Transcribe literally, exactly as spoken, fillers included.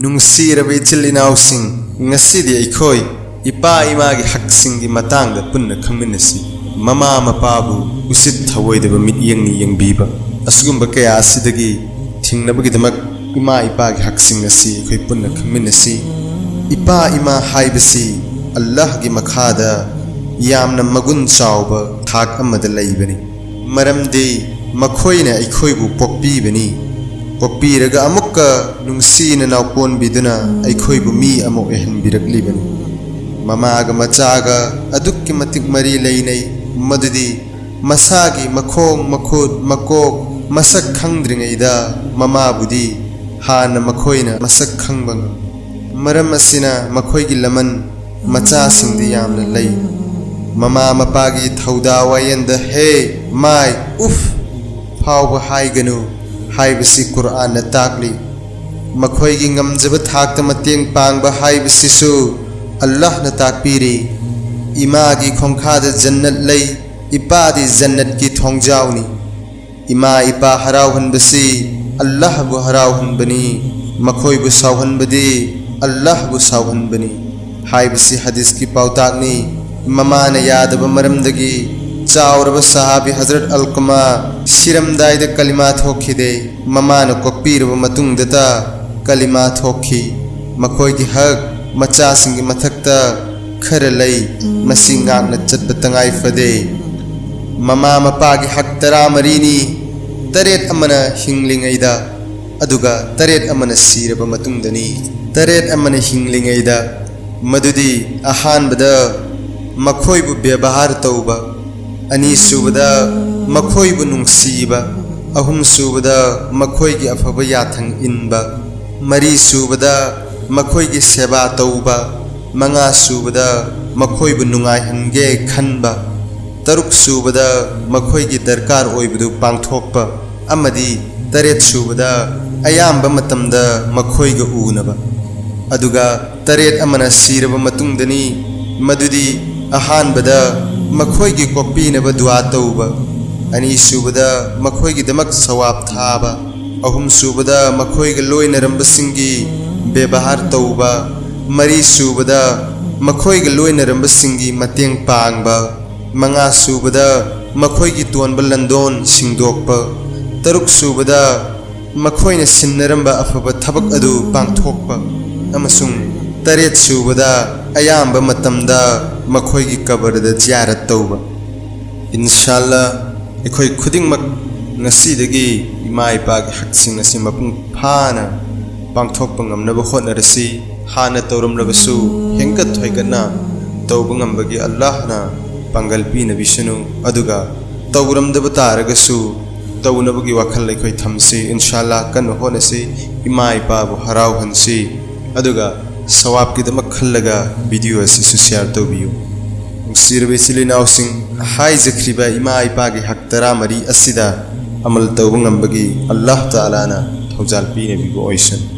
ꯅꯨꯡꯁꯤꯔꯕ ꯏꯆꯤꯜ ꯏꯅꯥꯎꯁꯤꯡ, ꯉꯁꯤꯗꯤ ꯑꯩꯈꯣꯏ ꯏꯄꯥ ꯏꯃꯥꯒꯤ ꯍꯛꯁꯤꯡꯒꯤ ꯃꯇꯥꯡꯗ ꯄꯨꯟꯅ ꯈꯪꯃꯤꯟꯅꯁꯤ꯫ ꯃꯃꯥ ꯃꯄꯥꯕꯨ ꯎꯁꯤꯠ ꯊꯑꯣꯏꯗꯕ ꯃꯤꯠꯌꯦꯡꯅ ꯌꯦꯡꯕꯤꯕ, ꯑꯁꯤꯒꯨꯝꯕ ꯀꯌꯥ ꯑꯁꯤꯗꯒꯤ ꯊꯤꯡꯅꯕꯒꯤꯗꯃꯛ ꯏꯃꯥ ꯏꯄꯥꯒꯤ ꯍꯛꯁꯤꯡ ꯑꯁꯤ ꯑꯩꯈꯣꯏ ꯄꯨꯟꯅ ꯈꯪꯃꯤꯟꯅꯁꯤ꯫ ꯏꯄꯥ ꯏꯃꯥ ꯍꯥꯏꯕꯁꯤ ꯑꯜꯂꯥꯍꯒꯤ ꯃꯈꯥꯗ ꯌꯥꯝꯅ ꯃꯒꯨꯟ ꯆꯥꯎꯕ ꯊꯥꯛ ꯑꯃꯗ ꯂꯩꯕꯅꯤ꯫ ꯃꯔꯝꯗꯤ ꯃꯈꯣꯏꯅ ꯑꯩꯈꯣꯏꯕꯨ ꯄꯣꯛꯄꯤꯕꯅꯤ꯫ ꯄꯣꯛꯄꯤꯔꯒ ꯑꯃꯨꯛꯀ ꯅꯨꯡꯁꯤꯅ ꯅꯥꯎꯄꯣꯟꯕꯤꯗꯨꯅ ꯑꯩꯈꯣꯏꯕꯨ ꯃꯤ ꯑꯃ ꯑꯣꯏꯍꯟꯕꯤꯔꯛꯂꯤꯕꯅꯤ꯫ ꯃꯃꯥꯒ ꯃꯆꯥꯒ ꯑꯗꯨꯛꯀꯤ ꯃꯇꯤꯛ ꯃꯔꯤ ꯂꯩꯅꯩ, ꯃꯗꯨꯗꯤ ꯃꯁꯥꯒꯤ ꯃꯈꯣꯡ, ꯃꯈꯨꯠ, ꯃꯀꯣꯛ, ꯃꯁꯛ ꯈꯪꯗ꯭ꯔꯤꯉꯩꯗ ꯃꯃꯥꯕꯨꯗꯤ ꯍꯥꯟꯅ ꯃꯈꯣꯏꯅ ꯃꯁꯛ ꯈꯪꯕ ꯉꯝꯃꯤ꯫ ꯃꯔꯝ ꯑꯁꯤꯅ ꯃꯈꯣꯏꯒꯤ ꯂꯃꯟ ꯃꯆꯥꯁꯤꯡꯗꯤ ꯌꯥꯝꯅ ꯂꯩ꯫ ꯃꯃꯥ ꯃꯄꯥꯒꯤ ꯊꯧꯗꯥ ꯋꯥꯌꯦꯟꯗ "ꯍꯦ", "ꯃꯥꯏ", "ꯎꯐ" ꯐꯥꯎꯕ ꯍꯥꯏꯒꯅꯨ ꯍꯥꯏꯕꯁꯤ ꯀꯨꯔꯑꯥꯟꯅ ꯇꯥꯛꯂꯤ꯫ ꯃꯈꯣꯏꯒꯤ ꯉꯝꯖꯕ ꯊꯥꯛꯇ ꯃꯇꯦꯡ ꯄꯥꯡꯕ ꯍꯥꯏꯕꯁꯤꯁꯨ ꯑꯜꯂꯥꯍꯅ ꯇꯥꯛꯄꯤꯔꯤ꯫ ꯏꯃꯥꯒꯤ ꯈꯣꯡꯈꯥꯗ ꯖꯟꯅꯠ ꯂꯩ, ꯏꯄꯥꯗꯤ ꯖꯟꯅꯠꯀꯤ ꯊꯣꯡꯖꯥꯎꯅꯤ꯫ ꯏꯃꯥ ꯏꯄꯥ ꯍꯔꯥꯎꯍꯟꯕꯁꯤ ꯑꯜꯂꯥꯍꯕꯨ ꯍꯔꯥꯎꯍꯟꯕꯅꯤ, ꯃꯈꯣꯏꯕꯨ ꯁꯥꯎꯍꯟꯕꯗꯤ ꯑꯜꯂꯥꯍꯕꯨ ꯁꯥꯎꯍꯟꯕꯅꯤ ꯍꯥꯏꯕꯁꯤ ꯍꯗꯤꯁꯀꯤ ꯄꯥꯎꯇꯥꯛꯅꯤ꯫ ꯃꯃꯥꯅ ꯌꯥꯗꯕ ꯃꯔꯝꯗꯒꯤ ꯆꯥꯎꯔꯕ ꯁꯍꯥꯕꯤ ꯍꯖꯔꯠ ꯑꯜꯀꯃꯥ ꯁꯤꯔꯝꯗꯥꯏꯗ ꯀꯂꯤꯃꯥ ꯊꯣꯛꯈꯤꯗꯦ꯫ ꯃꯃꯥꯅ ꯀꯣꯛꯄꯤꯔꯕ ꯃꯇꯨꯡꯗꯇ ꯀꯂꯤꯃꯥ ꯊꯣꯛꯈꯤ꯫ ꯃꯈꯣꯏꯒꯤ ꯍꯛ ꯃꯆꯥꯁꯤꯡꯒꯤ ꯃꯊꯛꯇ ꯈꯔ ꯂꯩ, ꯃꯁꯤ ꯉꯥꯛꯅ ꯆꯠꯄ ꯇꯉꯥꯏ ꯐꯗꯦ꯫ ꯃꯃꯥ ꯃꯄꯥꯒꯤ ꯍꯛ ꯇꯔꯥꯃꯔꯤꯅꯤ, ꯇꯔꯦꯠ ꯑꯃꯅ ꯍꯤꯡꯂꯤꯉꯩꯗ, ꯑꯗꯨꯒ ꯇꯔꯦꯠ ꯑꯃꯅ ꯁꯤꯔꯕ ꯃꯇꯨꯡꯗꯅꯤ꯫ ꯇꯔꯦꯠ ꯑꯃꯅ ꯍꯤꯡꯂꯤꯉꯩꯗ, ꯃꯗꯨꯗꯤ ꯑꯍꯥꯟꯕꯗ ꯃꯈꯣꯏꯕꯨ ꯕꯦꯕꯍꯥꯔ ꯇꯧꯕ, ꯑꯅꯤꯁꯨꯕꯗ ꯃꯈꯣꯏꯕꯨ ꯅꯨꯡꯁꯤꯕ, ꯑꯍꯨꯝꯁꯨꯕꯗ ꯃꯈꯣꯏꯒꯤ ꯑꯐꯕ ꯌꯥꯊꯪ ꯏꯟꯕ, ꯃꯔꯤꯁꯨꯕꯗ ꯃꯈꯣꯏꯒꯤ ꯁꯦꯕꯥ ꯇꯧꯕ, ꯃꯉꯥꯁꯨꯕꯗ ꯃꯈꯣꯏꯕꯨ ꯅꯨꯡꯉꯥꯏꯍꯟꯒꯦ ꯈꯟꯕ, ꯇꯔꯨꯛꯁꯨꯕꯗ ꯃꯈꯣꯏꯒꯤ ꯗꯔꯀꯥꯔ ꯑꯣꯏꯕꯗꯨ ꯄꯥꯡꯊꯣꯛꯄ, ꯑꯃꯗꯤ ꯇꯔꯦꯠꯁꯨꯕꯗ ꯑꯌꯥꯝꯕ ꯃꯇꯝꯗ ꯃꯈꯣꯏꯒ ꯎꯅꯕ꯫ ꯑꯗꯨꯒ ꯇꯔꯦꯠ ꯑꯃꯅ ꯁꯤꯔꯕ ꯃꯇꯨꯡꯗꯅꯤ, ꯃꯗꯨꯗꯤ ꯑꯍꯥꯟꯕꯗ ꯃꯈꯣꯏꯒꯤ ꯀꯣꯛꯄꯤꯅꯕ ꯗꯨꯋꯥ ꯇꯧꯕ, ꯑꯅꯤꯁꯨꯕꯗ ꯃꯈꯣꯏꯒꯤꯗꯃꯛ ꯁꯋꯥꯕ ꯊꯥꯕ, ꯑꯍꯨꯝꯁꯨꯕꯗ ꯃꯈꯣꯏꯒ ꯂꯣꯏꯅꯔꯝꯕꯁꯤꯡꯒꯤ ꯕꯦꯕꯥꯍꯥꯔ ꯇꯧꯕ, ꯃꯔꯤ ꯁꯨꯕꯗ ꯃꯈꯣꯏꯒ ꯂꯣꯏꯅꯔꯝꯕꯁꯤꯡꯒꯤ ꯃꯇꯦꯡ ꯄꯥꯡꯕ, ꯃꯉꯥ ꯁꯨꯕꯗ ꯃꯈꯣꯏꯒꯤ ꯇꯣꯟꯕ ꯂꯟꯗꯣꯟ ꯁꯤꯡꯗꯣꯛꯄ, ꯇꯔꯨꯛ ꯁꯨꯕꯗ ꯃꯈꯣꯏꯅ ꯁꯤꯟꯅꯔꯝꯕ ꯑꯐꯕ ꯊꯕꯛ ꯑꯗꯨ ꯄꯥꯡꯊꯣꯛꯄ, ꯑꯃꯁꯨꯡ ꯇꯔꯦꯠ ꯁꯨꯕꯗ ꯑꯌꯥꯝꯕ ꯃꯇꯝꯗ ꯃꯈꯣꯏꯒꯤ ꯀꯕꯔꯗ ꯖꯤꯌꯥꯔꯠ ꯇꯧꯕ꯫ ꯏꯟꯁꯥꯜꯂꯥ, ꯑꯩꯈꯣꯏ ꯈꯨꯗꯤꯡꯃꯛ ꯉꯁꯤꯗꯒꯤ ꯏꯃꯥ ꯏꯄꯥꯒꯤ ꯍꯛꯁꯤꯡ ꯑꯁꯤ ꯃꯄꯨꯡ ꯐꯥꯅ ꯄꯥꯡꯊꯣꯛꯄ ꯉꯝꯅꯕ ꯍꯣꯠꯅꯔꯁꯤ꯫ ꯍꯥꯟꯅ ꯇꯧꯔꯝꯂꯕꯁꯨ ꯍꯦꯟꯒꯠ ꯍꯣꯏꯒꯠꯅ ꯇꯧꯕ ꯉꯝꯕꯒꯤ ꯑꯜꯂꯥꯍꯅ ꯄꯥꯡꯒꯜ ꯄꯤꯅꯕꯤꯁꯅꯨ꯫ ꯑꯗꯨꯒ ꯇꯧꯔꯝꯗꯕ ꯇꯥꯔꯒꯁꯨ ꯇꯧꯅꯕꯒꯤ ꯋꯥꯈꯜ ꯑꯩꯈꯣꯏ ꯊꯝꯁꯤ꯫ ꯏꯟꯁꯥꯜꯂꯥ, ꯀꯟꯅ ꯍꯣꯠꯅꯁꯤ, ꯏꯃꯥ ꯏꯄꯥꯕꯨ ꯍꯔꯥꯎꯍꯟꯁꯤ꯫ ꯑꯗꯨꯒ ꯁꯋꯥꯕꯀꯤꯗꯃꯛ ꯈꯜꯂꯒ ꯚꯤꯗꯤꯑꯣ ꯑꯁꯤꯁꯨ ꯁꯤꯌꯥꯔ ꯇꯧꯕꯤꯌꯨ꯫ ꯅꯨꯡꯁꯤꯔꯕ ꯏꯆꯤꯜ ꯏꯅꯥꯎꯁꯤꯡ, ꯍꯥꯏꯖꯈ꯭ꯔꯤꯕ ꯏꯃꯥ ꯏꯄꯥꯒꯤ ꯍꯛ ꯇꯔꯥꯃꯔꯤ ꯑꯁꯤꯗ ꯑꯃꯜ ꯇꯧꯕ ꯉꯝꯕꯒꯤ ꯑꯜꯂꯥꯍ ꯇꯥꯂꯥꯅ ꯊꯧꯖꯥꯜ ꯄꯤꯅꯕꯤꯕ ꯑꯣꯏꯁꯅꯨ꯫